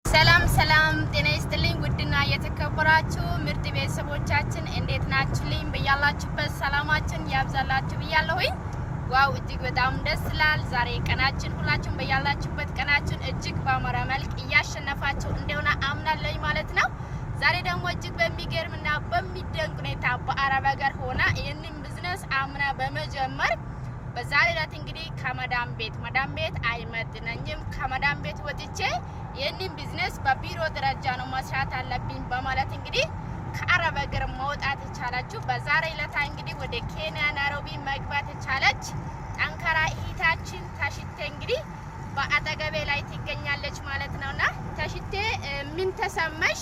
ሰላም ሰላም፣ ጤና ይስጥልኝ ውድና የተከበራችሁ ምርጥ ቤተሰቦቻችን፣ እንዴት ናችሁልኝ? በያላችሁበት ሰላማችን ያብዛላችሁ ብያለሁኝ። Wow፣ እጅግ በጣም ደስ ይላል። ዛሬ ቀናችን ሁላችሁም በያላችሁበት ቀናችን እጅግ በአማረ መልክ እያሸነፋችሁ እንደሆነ አምናለኝ ማለት ነው። ዛሬ ደግሞ እጅግ በሚገርምና በሚደንቅ ሁኔታ በአረብ ሀገር ሆና ይህንን ቢዝነስ አምና በመጀመር በዛሬ ዕለት እንግዲህ ከመዳም ቤት፣ መዳም ቤት አይመጥነኝም፣ ከመዳም ቤት ወጥቼ ይህንን ቢዝነስ በቢሮ ደረጃ ነው መስራት አለብኝ በማለት እንግዲህ ከአረብ ሀገር መውጣት የቻለችው፣ በዛሬ ዕለት እንግዲህ ወደ ኬንያ ናይሮቢ መግባት የቻለች ጠንካራ እህታችን ታሽቴ እንግዲህ በአጠገቤ ላይ ትገኛለች ማለት ነውና፣ ታሽቴ፣ ምን ተሰማሽ?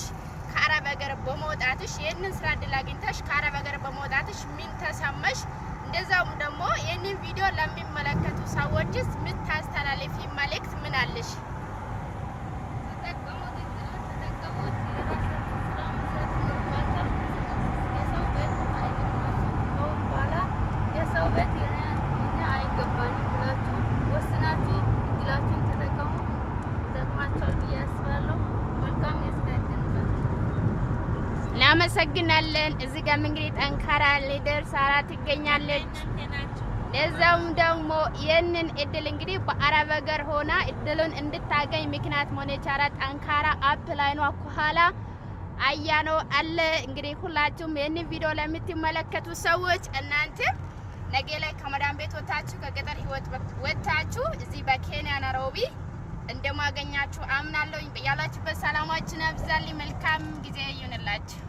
ከአረብ ሀገር በመውጣትሽ፣ ይህንን ስራ እድል አግኝተሽ ከአረብ ሀገር በመውጣትሽ ምን ተሰማሽ? እንደዛውም ደግሞ ይህንን ቪዲዮ ለሚመለከቱ ሰዎችስ የምታስተላልፊ መልእክት ምን አለሽ? ተጠቀሙት፣ እድሉን ተጠቀሙት። የራሳችሁ ስራ መስራት ይኖርባችኋል። የሰው ቤት አይጠቅማችሁም። ከአሁን በኋላ የሰው ቤት የኛ አይገባንም ብላችሁ ወስናችሁ እድላችሁን ተጠቀሙ። ይጠቅማችኋል ብዬ አስባለሁ። መልካም የስራ እድል ይሁንላችሁ። እናመሰግናለን። እዚህ ጋርም እንግዲህ ጠንካራ leader ሳራ ትገኛለች። ለዛውም ደግሞ ይህንን እድል እንግዲህ በአረብ ሀገር ሆና እድሉን እንድታገኝ ምክንያት መሆን የቻለ ጠንካራ upline ኗ ከኋላ አያኖ አለ። እንግዲህ ሁላችሁም ይህንን ቪዲዮ ለምትመለከቱ ሰዎች፣ እናንተ ነገ ላይ ከመዳም ቤት ወጥታችሁ፣ ከገጠር ህይወት ወጥታችሁ እዚህ በኬንያ ናይሮቢ እንደማገኛችሁ አምናለሁኝ። በያላችሁበት ሰላማችን ያብዛልኝ። መልካም ጊዜ ይሁንላችሁ።